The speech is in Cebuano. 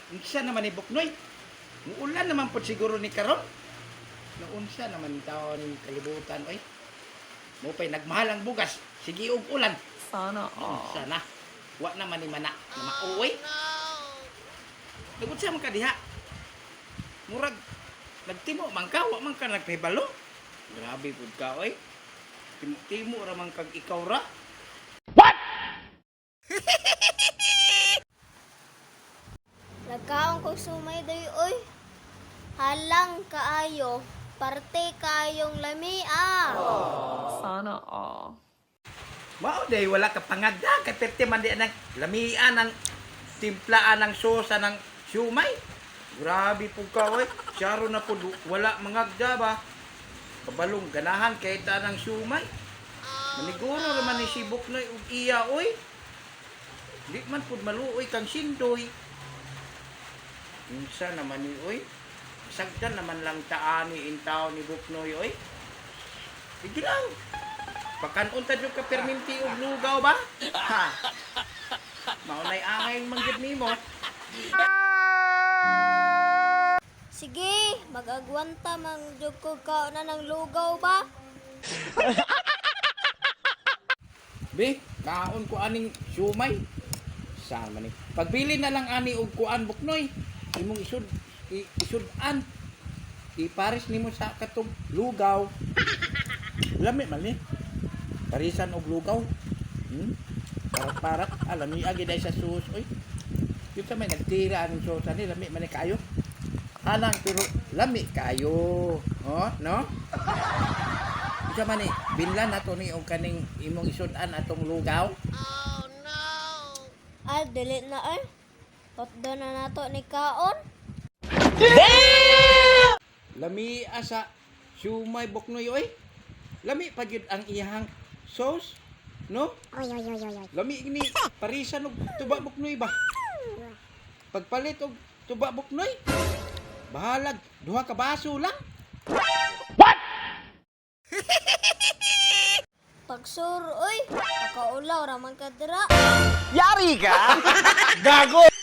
Unsa naman ni Buknoy? Muulan naman po siguro ni karon. Naunsa naman taon kalibutan oy. Mo pay nagmahal ang bugas. Sige og ulan. Sana all. Unsa na? Wa naman ni mana na mauoy. Nagunsa man ka diha? Murag nagtimo man ka, wa man ka nagpahibalo. Grabe pud ka oy. Timo-timo ra man kag ikaw ra. Nagkaon ko sumay day oy. Halang kaayo, parte kaayong lami ah. Sana all. Mao day wala ka pangagda kay perte man di nang lamian ang timplaan ng sosa ng siumay. Grabe pud ka oy. Syaro na pud wala mangagda ba. Kabalong ganahan kay ta ng siumay. Maniguro ra man ni sibok na og iya oy. Di man pud maluoy kang sindoy. Unsa naman ni oy? Sagdan naman lang taani in taon ni Buknoy oy. Sige lang. Pakanon ta jud ka perminti og lugaw ba? Ha. Maunay angay manggid nimo. Sige, mag-agwanta man jud ko kaon na ng lugaw ba? Be, kaon ko aning siumay. Sama ni. Pagbili na lang ani og kuan Buknoy. Imong isud isud-an. Ipares nimo sa katong lugaw. Lami man ni. Parisan og lugaw. Parat-parat. Alam ni agi dai sa sus oy. Yun sa may nagtira aning sauce ani lami man ni kayo. Halang pero lami kayo. Oh, no? Unsa man ni binlan nato ni og kaning imong isud-an atong lugaw. Ah, dili na ay. Hotdo na nato ni kaon. Lami asa siumay Buknoy oy. Lami pa gyud ang iyang sauce, no? Lami ni parisan og tuba Buknoy ba. Pagpalit og tuba Buknoy, bahalag duha ka baso lang. Pagsur oy, makaulaw ra man ka dira. Yari ka! Gago!